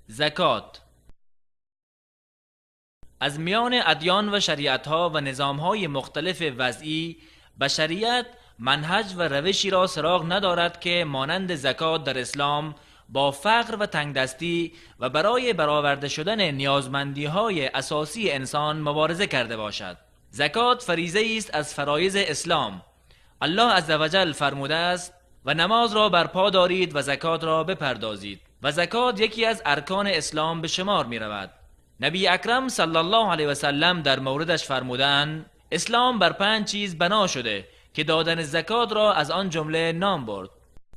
زکات از میان ادیان و شریعت‌ها و نظام‌های مختلف وضعی، بشریت منهج و روشی را سراغ ندارد که مانند زکات در اسلام با فقر و تنگدستی و برای برآورده شدن نیازمندی‌های اساسی انسان مبارزه کرده باشد. زکات فریضه‌ای است از فرایض اسلام. الله عزوجل فرموده است: و نماز را برپا دارید و زکات را بپردازید. و زکات یکی از ارکان اسلام به شمار می رود. نبی اکرم صلی الله علیه و سلم در موردش فرمودند: اسلام بر 5 چیز بنا شده که دادن زکات را از آن جمله نام برد.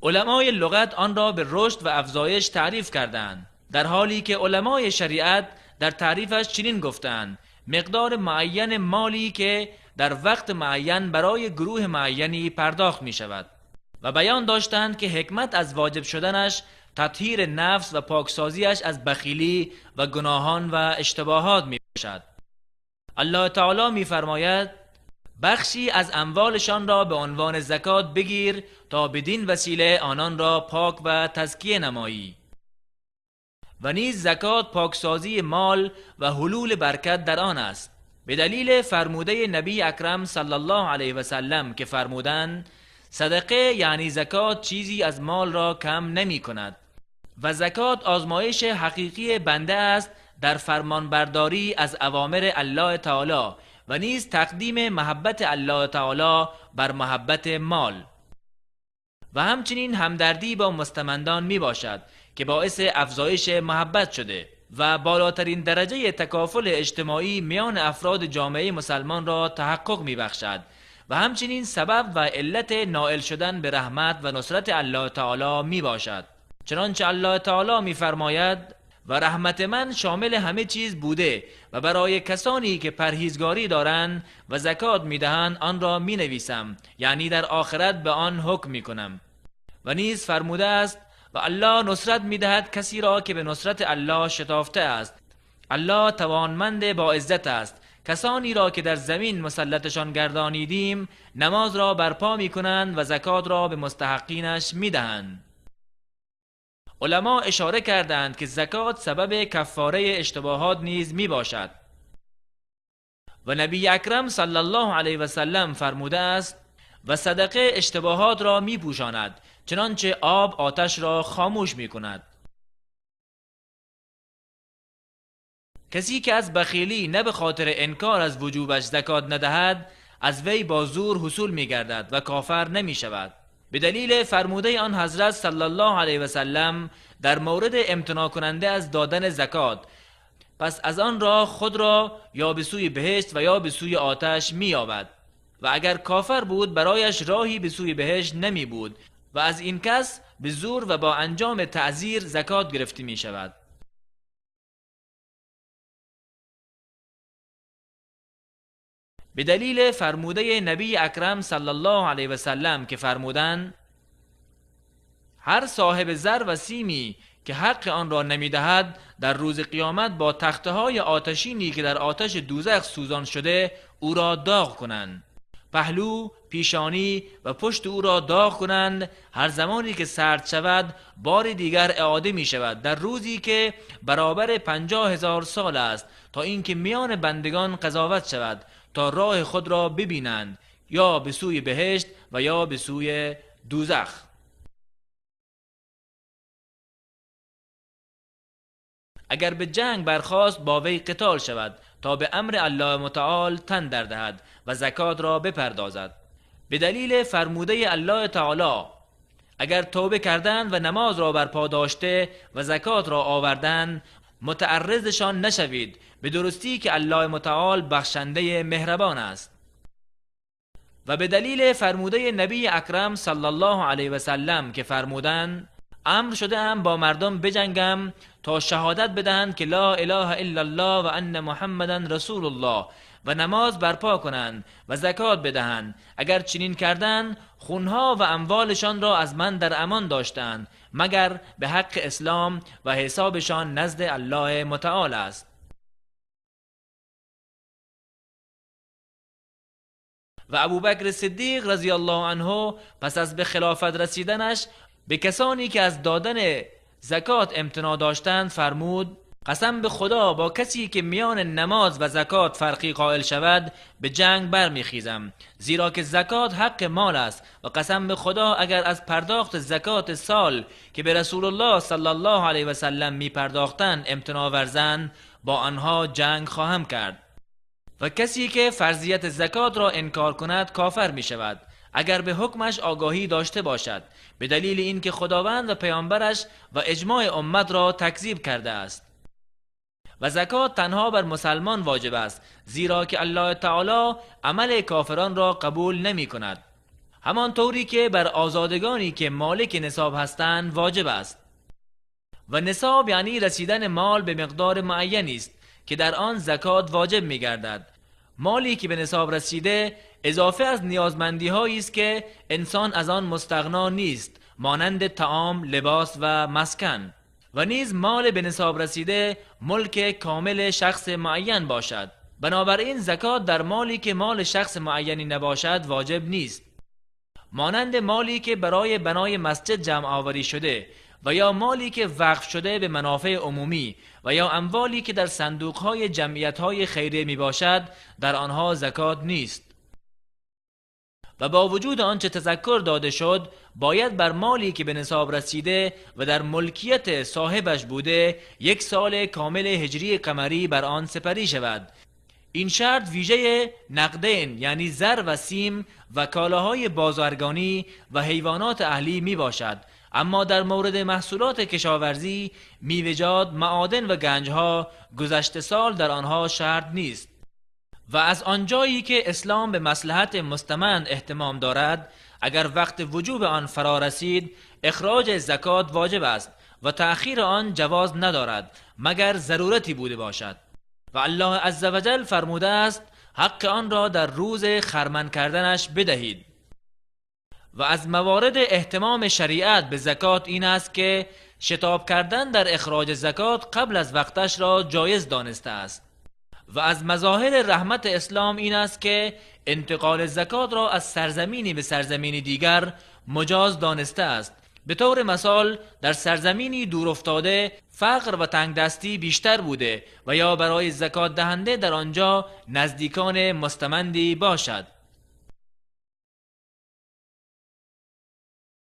علمای لغت آن را به رشد و افزایش تعریف کردند، در حالی که علمای شریعت در تعریفش چنین گفتند: مقدار معین مالی که در وقت معین برای گروه معینی پرداخت می شود. و بیان داشتند که حکمت از واجب شدنش تطهیر نفس و پاکسازیش از بخیلی و گناهان و اشتباهات می باشد. الله تعالی می فرماید: بخشی از اموالشان را به عنوان زکات بگیر تا بدین وسیله آنان را پاک و تزکیه نمایی. و نیز زکات پاکسازی مال و حلول برکت در آن است، به دلیل فرموده نبی اکرم صلی الله علیه و سلم که فرمودند: صدقه یعنی زکات چیزی از مال را کم نمی کند. و زکات آزمایش حقیقی بنده است در فرمانبرداری از اوامر الله تعالی و نیز تقدیم محبت الله تعالی بر محبت مال، و همچنین همدردی با مستمندان می باشد که باعث افزایش محبت شده و بالاترین درجه تکافل اجتماعی میان افراد جامعه مسلمان را تحقق می بخشد و همچنین سبب و علت نائل شدن به رحمت و نصرت الله تعالی می باشد. چنانچه الله تعالی می فرماید: و رحمت من شامل همه چیز بوده و برای کسانی که پرهیزگاری دارند و زکات می دهند آن را می نویسم، یعنی در آخرت به آن حکم می کنم. و نیز فرموده است: و الله نصرت می دهد کسی را که به نصرت الله شتافته است. الله توانمند با عزت است. کسانی را که در زمین مسلطشان گردانیدیم نماز را برپا می کنند و زکات را به مستحقینش می دهند. علما اشاره کردند که زکات سبب کفاره اشتباهات نیز می باشد. و نبی اکرم صلی الله علیه و سلم فرموده است: و صدقه اشتباهات را می پوشاند، چنانچه آب آتش را خاموش می کند. کسی که از بخیلی نه به خاطر انکار از وجوبش زکات ندهد، از وی با زور حصول می گردد و کافر نمی شود. به دلیل فرموده آن حضرت صلی الله علیه و سلم در مورد امتناع کننده از دادن زکات، پس از آن را خود را یا به سوی بهشت و یا به سوی آتش می یابد، و اگر کافر بود برایش راهی به سوی بهشت نمی بود و از این کس به زور و با انجام تعزیر زکات گرفته می شود. به دلیل فرموده نبی اکرم صلی الله علیه و سلم که فرمودند: هر صاحب زر و سیمی که حق آن را نمیدهد در روز قیامت با تخته های آتشینی که در آتش دوزخ سوزان شده او را داغ کنند، پهلو، پیشانی و پشت او را داغ کنند. هر زمانی که سرد شود بار دیگر اعاده می شود در روزی که برابر 50,000 سال است، تا اینکه میان بندگان قضاوت شود تا راه خود را ببینند، یا به سوی بهشت و یا به سوی دوزخ. اگر به جنگ برخاست با وی قتال شود تا به امر الله متعال تن در دهد و زکات را بپردازد. به دلیل فرموده الله تعالی: اگر توبه کردند و نماز را برپا داشته و زکات را آوردند متعرضشان نشوید، به درستی که الله متعال بخشنده مهربان است. و به دلیل فرموده نبی اکرم صلی الله علیه و سلم که فرمودند: امر شده ام با مردم بجنگم تا شهادت بدهند که لا اله الا الله و ان محمدا رسول الله و نماز برپا کنند و زکات بدهند. اگر چنین کردند خونها و اموالشان را از من در امان داشتند، مگر به حق اسلام، و حسابشان نزد الله متعال است. و ابوبکر صدیق رضی الله عنه پس از به خلافت رسیدنش به کسانی که از دادن زکات امتناع داشتند فرمود: قسم به خدا با کسی که میان نماز و زکات فرقی قائل شود به جنگ برمیخیزم، زیرا که زکات حق مال است و قسم به خدا اگر از پرداخت زکات سال که به رسول الله صلی الله علیه و سلم می پرداختند امتناع ورزند با آنها جنگ خواهم کرد. و کسی که فرضیت زکات را انکار کند کافر می شود اگر به حکمش آگاهی داشته باشد، به دلیل اینکه خداوند و پیامبرش و اجماع امت را تکذیب کرده است. و زکات تنها بر مسلمان واجب است، زیرا که الله تعالی عمل کافران را قبول نمی کند، همان طوری که بر آزادگانی که مالک نصاب هستند واجب است. و نصاب یعنی رسیدن مال به مقدار معینی است که در آن زکات واجب می گردد. مالی که به نصاب رسیده اضافه از نیازمندی هایی است که انسان از آن مستغنا نیست، مانند طعام، لباس و مسکن. و نیز مال به نصاب رسیده ملک کامل شخص معین باشد. بنابراین زکات در مالی که مال شخص معینی نباشد واجب نیست، مانند مالی که برای بنای مسجد جمع آوری شده و یا مالی که وقف شده به منافع عمومی و یا اموالی که در صندوق‌های جمعیت‌های خیریه می باشد، در آنها زکات نیست. و با وجود آنچه تذکر داده شد، باید بر مالی که به نصاب رسیده و در ملکیت صاحبش بوده 1 سال کامل هجری قمری بر آن سپری شود. این شرط ویژه نقدین یعنی زر و سیم و کالاهای بازرگانی و حیوانات اهلی می باشد. اما در مورد محصولات کشاورزی، میوه‌جات، معادن و گنجها گذشته سال در آنها شرط نیست. و از آنجایی که اسلام به مصلحت مستمند اهتمام دارد، اگر وقت وجوب آن فرا رسید اخراج زکات واجب است و تأخیر آن جواز ندارد مگر ضرورتی بوده باشد. و الله عزوجل فرموده است: حق آن را در روز خرمن کردنش بدهید. و از موارد اهتمام شریعت به زکات این است که شتاب کردن در اخراج زکات قبل از وقتش را جایز دانسته است. و از مظاهر رحمت اسلام این است که انتقال زکات را از سرزمینی به سرزمینی دیگر مجاز دانسته است. به طور مثال در سرزمینی دور افتاده فقر و تنگدستی بیشتر بوده و یا برای زکات دهنده در آنجا نزدیکان مستمندی باشد.